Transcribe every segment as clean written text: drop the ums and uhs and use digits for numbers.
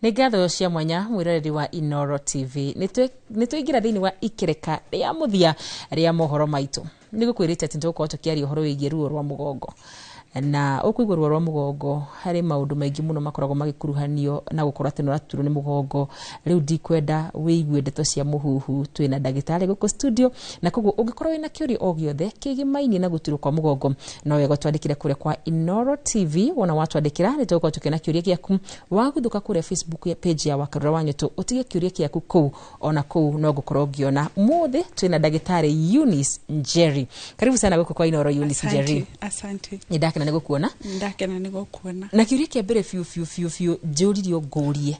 Nĩ ngatho cia mwanya mwĩroreri wa Inoro TV. Nĩ twaingĩra thĩinĩ wa ikereka rĩa mũthia rĩa mohoro maitũ. Nĩ gũkwĩrĩte atĩ nĩtũgũkorwo tũkĩaria ũhoro wĩgiĩ ruo rwa mũgongo. Na ũkũigua ruo rwa mũgongo harĩ maũndũ maingĩ mũno makoragwo magĩkuruhanio na gũkorwo atĩ nĩũraturwo nĩ mũgongo. Rĩu ndikwenda wĩigue ndeto cia mũhuhu. Twĩna ndagĩtarĩ gũkũ studio, na koguo ũngĩkorwo wĩna kĩũria o gĩothe kĩgimainie na gũturwo kwa mũgongo, no wega ũtwandĩkĩre kũrĩa kwa Inoro TV. Wona watwandĩkĩra nĩtũgũkorwo tũkĩona kĩũria gĩaku. Waguthũka kũrĩa Facebook page ya Wakarura wa Nyũtũ, ũtige kĩũria gĩaku kũu, ona kũu no ngũkorwo ngĩona. Mũthĩ twĩna ndagĩtarĩ Eunice Njeri. Karibu sana gũkũ kwa Inoro, Eunice Njeri. Asante. Nĩ ndakena nĩ gũkuona. Ndakena nĩ gũkuona. Na kĩũria kĩa mbere biũ biũ biũ biũ njũririo ngũrie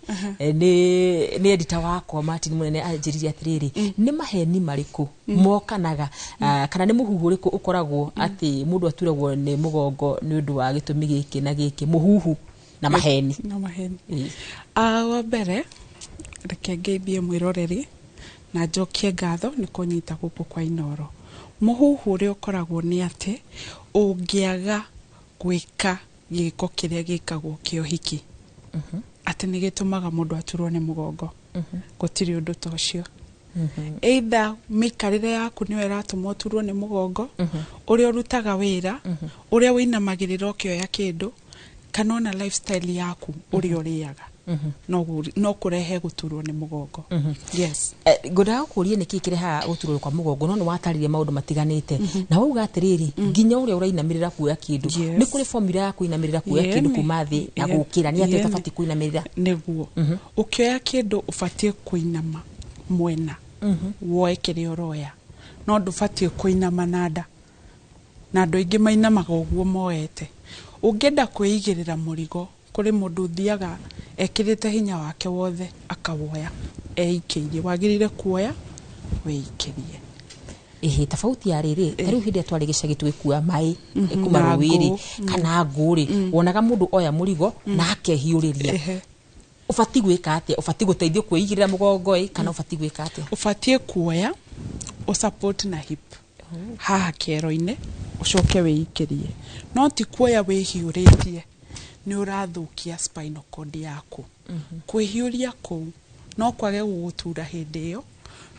nĩ editor wakwa Martin Mũnene, anjĩrire atĩrĩrĩ, nĩ maheni marĩkũ mokanaga, kana nĩ mũhuhu ũrĩkũ ũkoragwo atĩ mũndũ aturagwo nĩ mũgongo nĩ ũndũ wa gĩtũmi gĩkĩ na gĩkĩ, mũhuhu na maheni? Na maheni. Wa mbere reke ngeithie mwĩroreri na njokie ngatho nĩ kũnyita gũkũ kwa Inoro. Mũhuhu ũrĩa ũkoragwo nĩ atĩ ũngĩaga gwĩka gĩko kĩrĩa gĩkagwo kĩa ũhiki, atĩ nĩ gĩtũmaga mũndũ aturwo nĩ mũgongo. Gũtirĩ ũndũ ta ũcio. Either mĩikarĩre yaku nĩyo ĩratũma ũturwo nĩ mũgongo, ũrĩa ũrutaga wĩra, ũrĩa wĩinamagĩrĩra ũkĩoya kĩndũ, kana ona lifestyle yaku, ũrĩa ũrĩaga, no kũrehe gũturwo nĩ mũgongo. Yes. Ngwendaga gũkũria nĩkĩ kĩrehaga gũturwo kwa mũgongo, no nĩ watarĩria maũndũ matiganĩte na wauga atĩrĩrĩ, nginya ũrĩa ũrainamĩrĩra kuoya kĩndũ. Nĩ kũrĩ formula ya kũinamĩrĩra kuoya kĩndũ kuma thĩ na gũkĩra, nĩ atĩa ũtabatiĩ kũinamĩrĩra? Nĩguo ũkĩoya kĩndũ ũbatiĩ kũinama mwena woe kĩrĩa ũroya, no ndũbatiĩ kũinama na nda, na andũ aingĩ mainamaga ũguo moete. Ũngĩenda kwĩigĩrĩra mũrigo, kũrĩ mũndũ ũthiaga ekĩrĩte hinya wake wothe akawoya eikĩirie. Wagĩrĩire kuoya wĩikĩrie. Ĩhĩ, tofauti ya rĩrĩ, ta rĩu hĩndĩ ĩrĩa twarĩ gĩcagi tũgĩkua maĩ kuma Na rũĩ-rĩ, ngũ. Kana ngũ-rĩ, wonaga mũndũ oya mũrigo na akehiũrĩria. Ũbatiĩ gwĩka atĩa? Ũbatiĩ gũteithio kwĩigĩrĩra mũgongo ĩ, kana ũbatiĩ gwĩka atĩa? Ũbatiĩ kuoya ũsupport na hip haha kĩero-inĩ, ũcoke wĩikĩrie, no ti kuoya wĩhiũrĩtie, nĩ ũrathũkia spinal cord yaku. Kwĩhiũria kũu no kwage gũgũtura hĩndĩ ĩyo,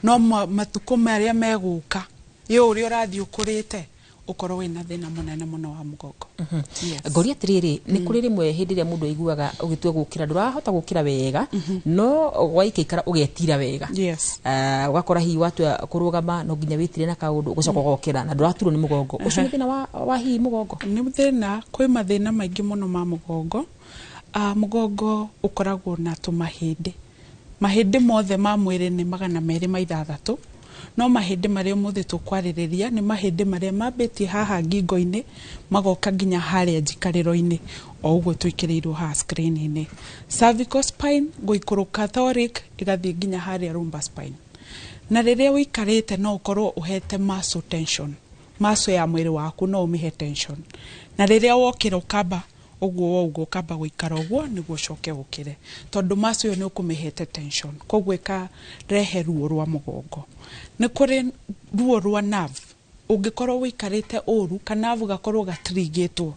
no matukũ marĩa megũka, ĩ ũrĩa ũrathiĩ ũkũrĩte, ũkorwo wĩna thĩna mũnene mũno wa mũgongo. Yes. Ngoria atĩrĩrĩ, nĩ kũrĩ rĩmwe hĩndĩ ĩrĩa mũndũ aiguaga ũgĩtua gũkĩra ndũrahota gũkĩra wega, no waikaikara ũgetira wega. Ũgakora hihi watua kũrũgama no nginya wĩtire na kaũndũ, ũgacoka ũgokĩra na ndũraturwo nĩ mũgongo. Ũcio nĩ thĩna wa hihi mũgongo? Nĩ thĩna, kwĩ mathĩna maingĩ mũno ma mũgongo. Mũgongo ũkoragwo na tũmahĩndĩ. Mahĩndĩ mothe ma mwĩrĩ nĩ 206, no mahĩndĩ marĩa ũmũthĩ tũkwarĩrĩria nĩ mahĩndĩ marĩa mambĩtie haha ngingo-inĩ magoka nginya harĩa njikarĩro-inĩ, o ũguo twĩkĩrĩirwo haha screen-inĩ. Cervical spine gũikũrũka thoracic ĩgathiĩ nginya harĩa lumbar spine. Na rĩrĩa ũikarĩte no ũkorwo ũhete muscle tension, muscle ya mwĩrĩ waku no ũmĩhe tension, na rĩrĩa wokĩra ũkamba ũguo wauga ũkamba gũikara ũguo nĩguo ũcoke ũkĩre, tondũ muscle ĩyo nĩ ũkũmĩhete tension, koguo ĩkarehe ruo rwa mũgongo. Nĩ kũrĩ ruo rwa nerve, ũngĩkorwo ũikarĩte ũru ka nerve gakorwo gatirigĩtwo,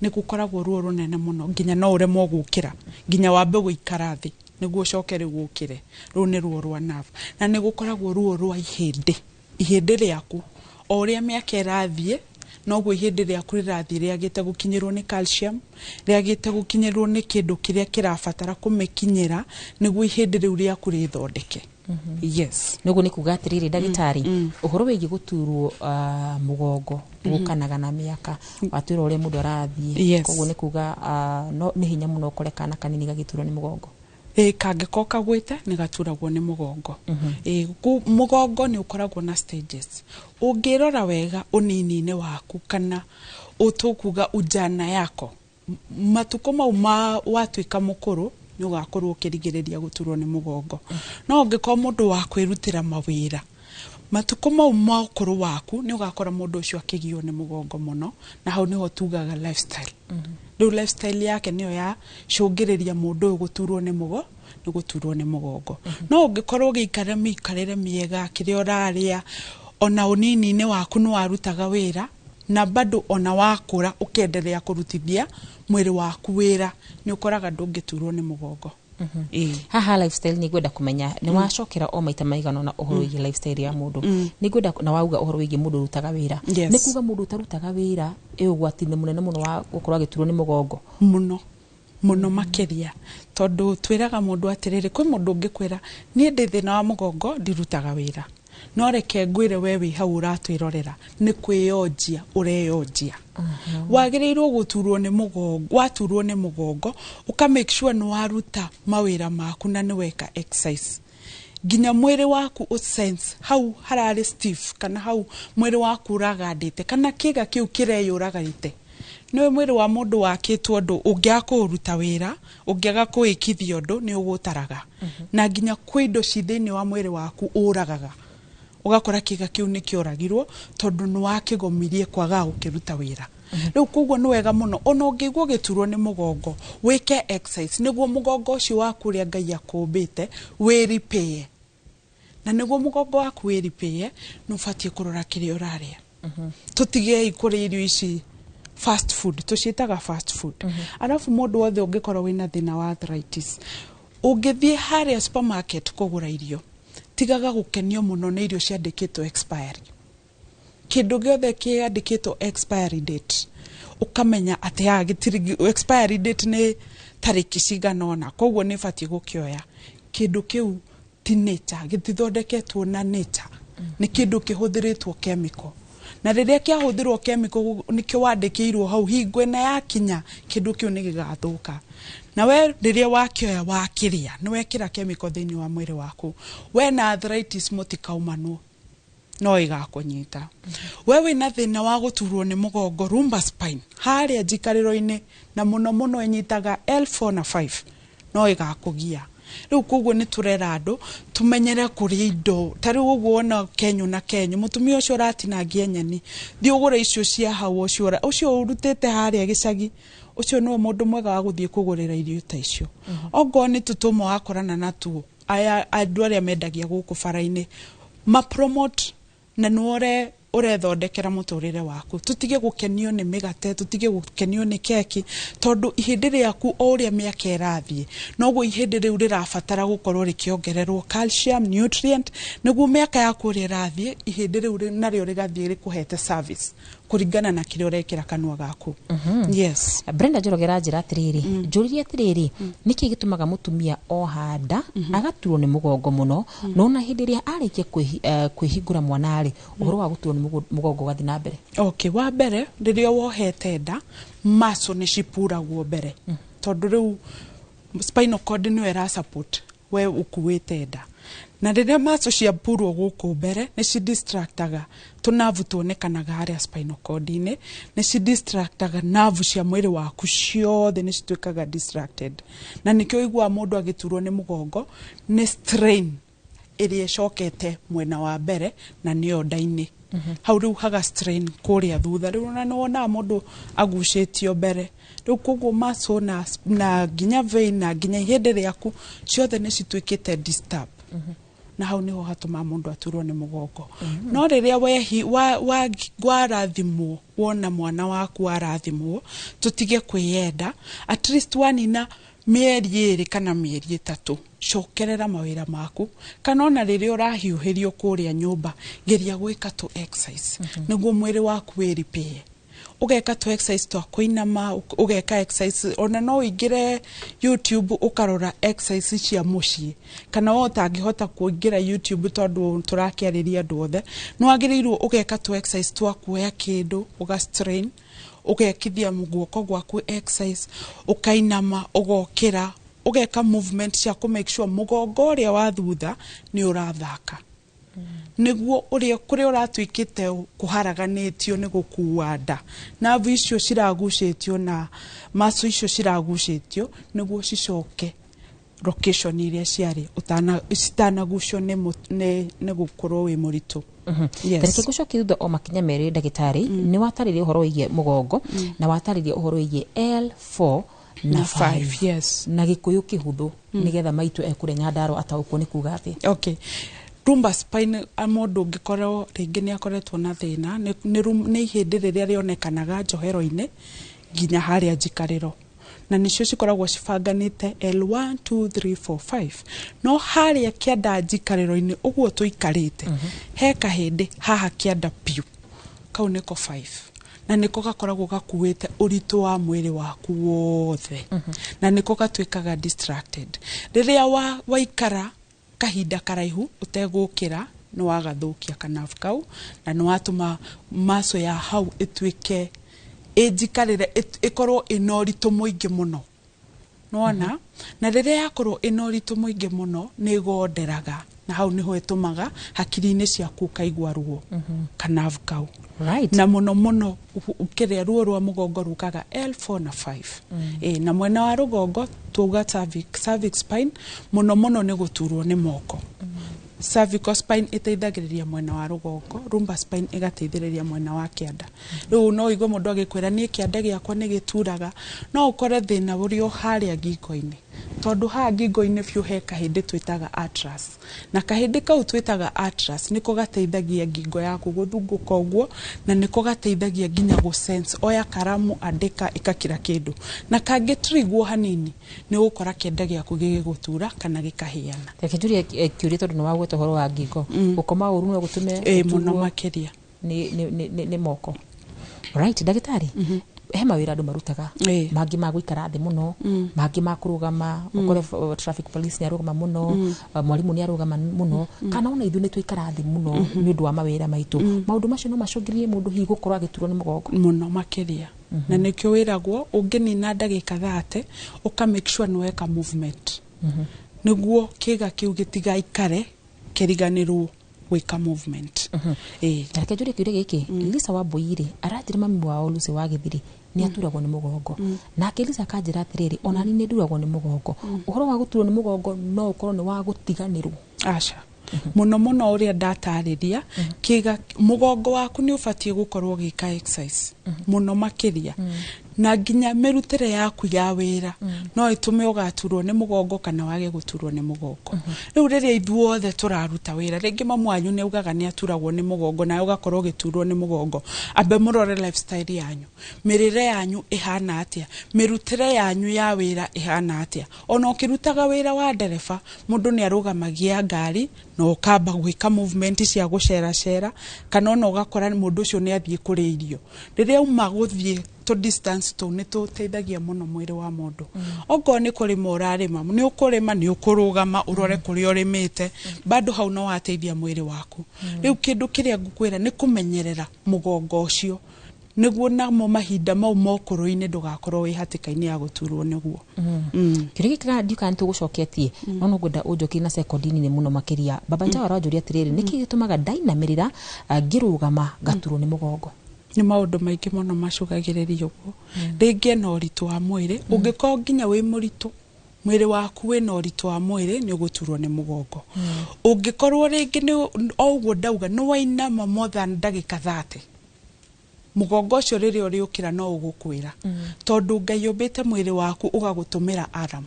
nĩ gũkoragwo ruo rũnene mũno nginya no ũremwo gũkĩra, nginya wambe gũikara thĩ nĩguo ũcoke rĩu ũkĩre. Rũu nĩ ruo rwa nerve. Na nĩ gũkoragwo ruo rwa ihĩndĩ, ihĩndĩ rĩaku o ũrĩa mĩaka ĩrathiĩ noguo ihĩndĩ rĩaku rĩrathiĩ rĩagĩte gũkinyĩrwo nĩ calcium, rĩagĩte gũkinyĩrwo nĩ kĩndũ kĩrĩa kĩrabatara kũmĩkinyĩra nĩguo ihĩndĩ rĩu rĩaku rĩthondeke. Yes. Nĩguo nĩ kuga atĩrĩrĩ ndagĩtarĩ, ũhoro wĩgiĩ gũturwo mũgongo gũkanaga na mĩaka, watwĩra ũrĩa mũndũ arathiĩ. Koguo nĩ kuga no nĩ hinya mũno ũkore kana kanini gagĩturwo nĩ mũgongo? Ĩ, kangĩkorwo kagwĩte nĩ gaturagwo nĩ mũgongo. Ĩ, mũgongo nĩ ũkoragwo na stages. Ũngĩrora wega ũnini-inĩ waku kana ũtũkuga ujana yako, matukũ mau ma watuĩka mũkũrũ nĩ ũgakorwo ũkĩrigĩrĩria gũturwo nĩ mũgongo. No ũngĩkorwo mũndũ wa kwĩrutĩra mawĩra, matukũ mau ma ũkũrũ waku nĩ ũgakora mũndũ ũcio akĩgio nĩ mũgongo mũno, na hau nĩho tugaga lifestyle. Rĩu lifestyle yake nĩyo yacũngĩrĩria mũndũ ũyũ gũturwo nĩ mũgo nĩ gũturwo nĩ mũgongo. No ũngĩkorwo ũgĩikara mĩikarĩre mĩega, kĩrĩa ũrarĩa, ona ũnini-inĩ waku nĩ warutaga wĩra, na bado ona wakũra ũkenderea kũrutithia mwĩrĩ waku wĩra, nĩ ũkoraga ndũngĩturwo nĩ mũgongo. Ĩĩ. Haha lifestyle, nĩ ngwenda kũmenya nĩ wacokera o maita maigana na ũhoro wĩgiĩ lifestyle ya mũndũ. Nĩ ngwenda na wauga ũhoro wĩgiĩ mũndũ ũrutaga wĩra. Yes. Nĩ kuga mũndũ ũtarutaga wĩra ĩ ũgwati-inĩ mũnene mũno wa gũkorwo agĩturwo nĩ mũgongo? Mũno mũno makĩria, tondũ twĩraga mũndũ atĩrĩrĩ, kwĩ mũndũ ũngĩkwĩra, "Niĩ ndĩ thĩna wa mũgongo, ndirutaga wĩra." No reke ngwĩre, we wĩ hau ũratwĩrorera, nĩ kwĩyonjia ũreyonjia. Wagĩrĩirwo gũturwo nĩ mũgongo, waturwo nĩ mũgongo, ũka make sure nĩ waruta mawĩra maku na nĩ weka exercise nginya mwĩrĩ waku ũsense hau hararĩ stiff, kana hau mwĩrĩ waku ũragandĩte, kana kĩga kĩu kĩreyũragĩte. Nĩ mwĩrĩ wa mũndũ wakĩtwo ũndũ ũngĩaga kũũruta wĩra, ũngĩaga kũĩkithia ũndũ, nĩ ũgũtaraga. Na nginya kwĩ indo ci thĩinĩ wa mwĩrĩ waku ũragaga, ũgakora kĩga kĩu nĩ kĩoragirwo tondũ nĩ wakĩgomirie kwaga gũkĩruta wĩra. Rĩu koguo nĩ wega mũno ona ũngĩigua ũgĩturwo nĩ mũgongo, wĩke exercise nĩguo mũgongo ũcio waku ũrĩa Ngai akũmbĩte wĩripĩe. Na nĩguo mũgongo waku wĩripĩe, nĩ ũbatiĩ kũrora kĩrĩa ũrarĩa. Tũtigei kũrĩa irio ici fast food, tũciĩtaga fast food. Arabu mũndũ wothe ũngĩkorwo wĩna thĩna wa arthritis, ũngĩthiĩ harĩa supermarket kũgũra irio, tigaga gũkenio mũno nĩ irio ciandĩkĩtwo expiry. Kĩndũ gĩothe kĩandĩkĩtwo expiry date, ũkamenya atĩ haha gĩtirĩ, expiry date nĩ tarĩki cigana ũna, koguo nĩ batiĩ gũkĩoya. Kĩndũ kĩu ti nature, gĩtithondeketwo na nature, nĩ kĩndũ kĩhũthĩrĩtwo chemical. Na rĩrĩa kĩahũthĩrwo chemical, nĩkĩo wandĩkĩirwo hau, hingo ĩna yakinya kĩndũ kĩu nĩ gĩgathũka. Na we rĩrĩa wakĩoya wakĩrĩa, nĩ wekĩra chemical thĩinĩ wa mwĩrĩ waku. We na arthritis mũtikaumanwo, no ĩgakũnyita. We wĩna thĩna wa gũturwo nĩ mũgongo, lumbar spine, harĩa njikarĩro-inĩ, na mũno mũno ĩnyitaga L4 na 5, no ĩgakũgia. Rĩu koguo nĩ tũrera andũ tũmenyere kũrĩa indo ta rĩu ũguo wona kenyũ na kenyũ. Mũtumia ũcio ũratinangia nyeni, thiĩ ũgũre icio cia hau, ũcio ũrutĩte harĩa gĩcagi, ũcio nĩwe mũndũ mwega wa gũthiĩ kũgũrĩra irio ta icio. Ongorwo nĩ tũtũma wakorana natuo, aya andũ arĩa mendagia gũkũ bara-inĩ mapromote, na nĩ ũre ũrethondekera mũtũrĩre waku. Tũtige gũkenio nĩ mĩgate, tũtige gũkenio nĩ keki, tondũ ihĩndĩ rĩaku o ũrĩa mĩaka ĩrathiĩ, noguo ihĩndĩ rĩu rĩrabatara gũkorwo rĩkĩongererwo calcium, nutrient, nĩguo mĩaka yaku ũrĩa ĩrathiĩ, ihĩndĩ rĩu narĩo rĩgathiĩ rĩkũhete service kũringana na kĩrĩa ũrekĩra kanua gaku. Yes. Brenda Njoroge aranjĩra atĩrĩrĩ, njũririe atĩrĩrĩ, nĩkĩ gĩtũmaga mũtumia oha nda agaturwo nĩ mũgongo mũno, no ona hĩndĩ ĩrĩa arĩkia kwĩhingũra mwana-rĩ, ũhoro wa gũturwo nĩ mũgongo ũgathiĩ na mbere? Okay, wa mbere, rĩrĩa wohete nda, muscle nĩ cipuragwo mbere, tondũ rĩu spinal cord nĩyo ĩra support we ũkuĩte nda. Na rĩrĩa muscle ciapurwo gũkũ mbere, nĩ ci distractaga tũnavu tuonekanaga harĩa spinal cord-inĩ, nĩ ci distractaga nerve cia mwĩrĩ waku ciothe, nĩ cituĩkaga distracted. Na nĩkĩo ũiguaga mũndũ agĩturwo nĩ mũgongo, nĩ strain ĩrĩa ĩcokete mwena wa mbere na nĩyo nda-inĩ hau. Rĩu haga strain kũrĩa thutha, rĩu ona nĩ wonaga mũndũ agucĩtio mbere. Rĩu koguo muscle na nginya vein na nginya ihĩndĩ rĩaku ciothe nĩ cituĩkĩte disturb, na hau niho hatũmaga mũndũ aturwo nĩ mũgongo. No rĩrĩa wehi warathimwo, wona mwana waku warathimwo, tũtige kwĩyenda. At least wanina mĩeri 2 kana mĩeri 3, cokerera mawĩra maku, kana ona rĩrĩa ũrahiũhĩrio kũrĩa nyũmba, geria gwĩka tũ exercise nĩguo mwĩrĩ waku wĩripĩe. Ũgeka tũ exercise twa kũinama, ũgeka exercise, ona no ũingĩre YouTube ũkarora exercise cia mũciĩ. Kana we ũtangĩhota kũingĩra YouTube, tondũ tũrakĩarĩria andũ othe, nĩ wagĩrĩirwo ũgeka tũ exercise twa kuoya kĩndũ, ũga strain, ũgekithia guoko gwaku exercise, ũkainama, ũgokĩra, ũgeka movement cia kũ make sure mũgongo ũrĩa wa thutha nĩ ũrathaka, nĩguo ũrĩa kũrĩa ũratuĩkĩte kũharaganĩtio nĩ gũkua nda, nerve icio ciragucĩtio na muscle icio ciragucĩtio, nĩguo cicoke location iria ciarĩ citanagucio nĩ gũkorwo wĩ mũritũ. Yes. Tareke ngũcokie thutha o makinya merĩ, ndagĩtarĩ. Nĩ watarĩria ũhoro wĩgiĩ mũgongo na watarĩria ũhoro wĩgiĩ L4 na na 5. 5, yes. Na gĩkũyũ kĩhũthũ, nĩgetha maitũ ekũrĩa Nyandarũa ataũkwo nĩ kuga atĩa? Okay, lumbar spine, mũndũ ũngĩkorwo rĩngĩ nĩ akoretwo na thĩna, nĩ ihĩndĩ rĩrĩa rĩonekanaga njohero-inĩ nginya harĩa njikarĩro. Na nĩcio cikoragwo cibanganĩte L1 2 3 4 5. No harĩa kĩanda njikarĩro-inĩ ũguo tũikarĩte, he kahĩndĩ haha kĩanda piũ, kau nĩko 5, na nĩko gakoragwo gakuĩte ũritũ wa mwĩrĩ waku wothe, na nĩko gatuĩkaga distracted rĩrĩa waikara kahinda karaihu ũtegũkĩra. Nĩ wagathũkia kanabu kau na nĩ watũma muscle ya hau ĩtuĩke ĩnjikarĩre, ĩkorwo ĩna ũritũ mũingĩ mũno, nĩwona? Na rĩrĩa yakorwo ĩna ũritũ mũingĩ mũno, nĩ ĩgonderaga, na hau nĩho ĩtũmaga hakiri-inĩ ciaku ũkaigua ruo kanabu kau. Na mũno mũno kĩrĩa ruo rwa mũgongo rukaga L4 na 5. Na mwena wa rũgongo tuauga cervix spine, mũno mũno nĩ gũturwo nĩ moko. Cervical spine ĩteithagĩrĩria mwena wa rũgongo, lumbar spine ĩgateithĩrĩria mwena wa kĩanda. Rĩu no ũigue mũndũ agĩkwĩra, "Niĩ kĩanda gĩakwa nĩ gĩturaga." No ũkore thĩna ũrĩ o harĩa ngingo-inĩ, tondũ haha ngingo-inĩ biũ he kahĩndĩ twĩtaga atlas, na kahĩndĩ kau twĩtaga atlas nĩko gateithagia ngingo yaku gũthungũka ũguo, na nĩko gateithagia nginya gũ sense, oya karamu, andĩka, ĩka kila kĩndũ. Na kangĩtrigwo hanini, nĩ ũgũkora kĩanda gĩaku gĩgĩgũtura kana gĩkahĩana. Reke njurie kĩũria, tondũ nĩ wagweta ũhoro wa ngingo. Gũkoma ũru no gũtũme Mũno ũturwo makĩria. nĩ moko. Right, ndagĩtarĩ, he mawĩra andũ marutaga, mangĩ ma gũikara thĩ mũno, mangĩ ma kũrũgama, ũkore traffic police nĩ arũgama mũno, mwarimũ nĩ arũgama mũno, kana ona ithuĩ nĩ tũikara thĩ mũno nĩ ũndũ wa mawĩra maitũ. Maũndũ macio no macũngĩrĩrie mũndũ hihi gũkorwo agĩturwo nĩ mũgongo? Mũno makĩria, na nĩkĩo wĩragwo ũngĩnina ndagĩka 30, ũka make sure nĩ weka movement, nĩguo kĩga kĩu gĩtigaikare kĩriganĩrwo gwĩka movement. Na reke njũrie kĩũria gĩkĩ. Lisa wa Mbũi-rĩ, aranjĩra mami wao Lucy wa Gĩthiri nĩ aturagwo nĩ mũgongo. Nake Lisa akanjĩra atĩrĩrĩ, ona niĩ nĩ nduragwo nĩ mũgongo. Ũhoro wa gũturwo nĩ mũgongo no ũkorwo nĩ wa gũtiganĩrwo? Aca, mũno mũno ũrĩa ndatarĩria, kĩga mũgongo waku nĩ ũbatiĩ gũkorwo ũgĩka exercise mũno makĩria, na nginya mĩrutĩre yaku ya wĩra no ĩtũme ũgaturwo nĩ mũgongo kana wage gũturwo nĩ mũgongo. Rĩu rĩrĩa ithuothe tũraruta wĩra, rĩngĩ mamu wanyu nĩ augaga nĩ aturagwo nĩ mũgongo, nawe ũgakorwo ũgĩturwo nĩ mũgongo, ambe mũrore lifestyle yanyu, mĩrĩre yanyu ĩhana atĩa, mĩrutĩre yanyu ya wĩra ĩhana atĩa. Ona ũkĩrutaga wĩra wa ndereba, mũndũ nĩ arũgamagia ngari na ũkamba gwĩka movement cia gũceracera, kana ona ũgakora mũndũ ũcio nĩ athiĩ kũrĩa irio rĩrĩa auma gũthiĩ. Tũ distance tũu nĩ tũteithagia mũno mwĩrĩ wa mũndũ. Okorwo nĩ kũrĩma ũrarĩma, nĩ ũkũrĩma, nĩ ũkũrũgama ũrore kũrĩa ũrĩmĩte, bado hau no wateithia mwĩrĩ waku. Rĩu kĩndũ kĩrĩa ngũkwĩra nĩ kũmenyerera mũgongo ũcio, nĩguo namo mahinda mau mokũrũ-inĩ ndũgakorwo wĩ hatĩka-inĩ ya gũturwo nĩguo. Kĩũria gĩkĩ kana ndiũĩ kana nĩ tũgũcoketie, no ngwenda ũnjokerie na sekondi nini mũno makĩria. Baba Njawa aranjũria atĩrĩrĩ, nĩkĩ gĩtũmaga ndainamĩrĩra, ngĩrũgama ngaturwo nĩ mũgongo? Nĩ maũndũ maingĩ mũno macũgagĩrĩria ũguo. Rĩngĩ ena ũritũ wa mwĩrĩ. Ũngĩkorwo nginya wĩ mũritũ, mwĩrĩ waku wĩna ũritũ wa mwĩrĩ, nĩ ũgũturwo nĩ mũgongo. Ũngĩkorwo rĩngĩ nĩ o ũguo ndauga, nĩ wainama more than ndagĩka 30, mũgongo ũcio rĩrĩa ũrĩũkĩra no ũgũkwĩra, tondũ Ngai ũmbĩte mwĩrĩ waku ũgagũtũmĩra alarm.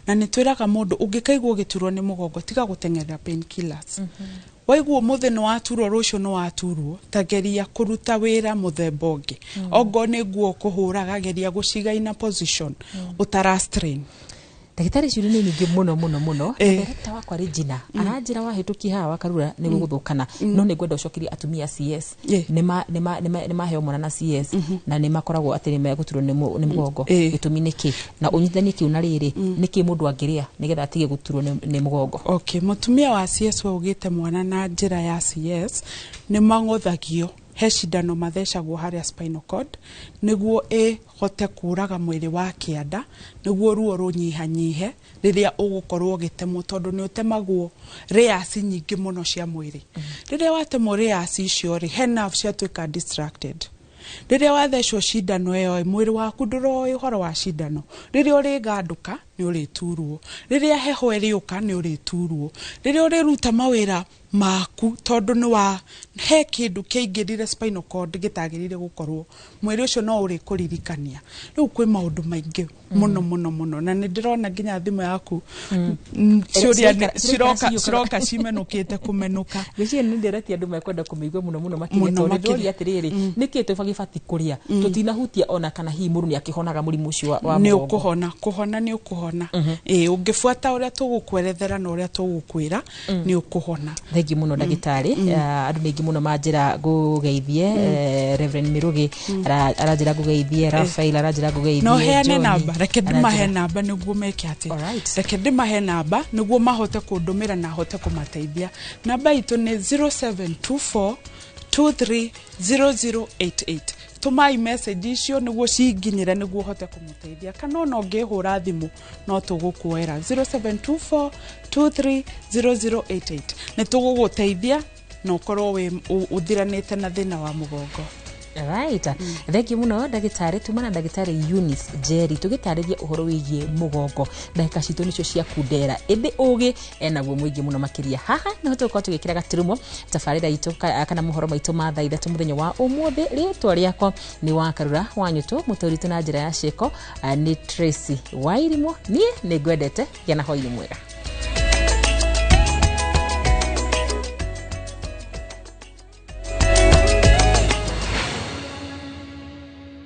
Na nĩ twĩraga mũndũ, ũngĩkaigua ũgĩturwo nĩ mũgongo, tiga gũteng'erera painkillers. Waigua ũmũthĩ nĩ waturwo, rũciũ nĩ waturwo, tageria kũruta wĩra mũthemba ũngĩ. Ongorwo nĩ nguo ũkũhũraga, geria gũciga in a position ũtara strain. Ndagĩtarĩ, ciũria nĩ nyingĩ mũno mũno mũno. Director wakwa Regina aranjĩra wahĩtũkia haha wakarura nĩ gũgũthũkana, no nĩ ngwenda ũcokerie atumia CS. Nĩ maheo mwana na CS na nĩ makoragwo atĩ nĩ megũturwo nĩ mũgongo. Gĩtũmi nĩ kĩ? Na ũnyitithanie kĩu na rĩrĩ, nĩ kĩ mũndũ angĩrĩa nĩgetha atige gũturwo nĩ mũgongo? Okay, mũtumia wa CS we ũgĩte mwana na njĩra ya CS, nĩ mang'othagio, he cindano mathecagwo harĩa spinal cord nĩguo ĩhote kũraga mwĩrĩ wa kĩanda, nĩguo ruo rũnyihanyihe rĩrĩa ũgũkorwo ũgĩtemwo, tondũ nĩ ũtemagwo layers nyingĩ mũno cia mwĩrĩ. Rĩrĩa watemwo layers icio rĩ, he nerve ciatuĩka distracted. Rĩrĩa wathecwo cindano ĩyo ĩ, mwĩrĩ waku ndũroĩ ũhoro wa cindano. Rĩrĩa ũrĩgandũka Nĩ ũrĩturwo rĩrĩa heho ĩrĩũka, nĩ ũrĩturwo rĩrĩa ũrĩruta mawĩra maku, tondũ nĩ wa he kĩndũ kĩaingĩrire spinal cord gĩtagĩrĩire gũkorwo mwĩrĩ ũcio, no ũrĩkũririkania. Rĩu kwĩ maũndũ maingĩ mũno mũno mũno, na nĩ ndĩrona nginya thimũ yaku ciũria Ciroka ciroka ciroka cimenũkĩte kũmenũka. Ngwĩciria nĩ ndereti andũ mekwenda kũmĩigua mũno mũno makĩria, Mũno tondũ makĩria. ndĩroria atĩrĩrĩ, nĩkĩ tũbagĩbati kũrĩa tũtinahutia ona kana hihi mũndũ nĩ akĩhonaga mũrimũ ũcio wa Nĩ mũgongo? Ũkũhona, kũhona nĩ ũkũhona. Ĩĩ, ũngĩbuata ũrĩa tũgũkwerethera na ũrĩa tũgũkwĩra, nĩ ũkũhona. Thengi mũno, ndagĩtarĩ. Andũ nĩ aingĩ mũno manjĩra ngũgeithie. Reverend Mĩrũgĩ aranjĩra ngũgeithie, Rafael aranjĩra ngũgeithie, No heane Johnny namba, reke ndĩmahe aranjĩra- namba nĩguo meke atĩ Alright. reke ndĩmahe namba nĩguo mahote kũndũmĩra na hote kũmateithia. Namba itũ nĩ 0724 230088. Tũmai message icio nĩguo cinginyĩre, nĩguo hote kũmũteithia, kana ona ũngĩhũra thimũ no tũgũkuoera 0724 230088. Nĩ tũgũgũteithia na ũkorwo wĩ ũthiranĩte na thĩna wa mũgongo. Right. Thengi mũno, ndagĩtarĩ. Tuma na ndagĩtarĩ Eunice Njeri tũgĩtarĩria ũhoro wĩgiĩ mũgongo. Ndagĩka citũ nĩcio cia kundera, ĩndĩ ũgĩ enaguo mũingĩ mũno makĩria. Haha nĩho tũgũkorwo tũgĩkĩra gaturumo tabarĩra itũ kana mohoro maitũ ma thaa 3 mũthenya wa ũmũthĩ. Rĩtwa rĩakwa nĩ Wakarura Wanyũtũ, mũtũritũ na njĩra ya ciĩko nĩ Tracy Wairimũ. Niĩ nĩ ngwendete, gĩa na hwainĩ mwega.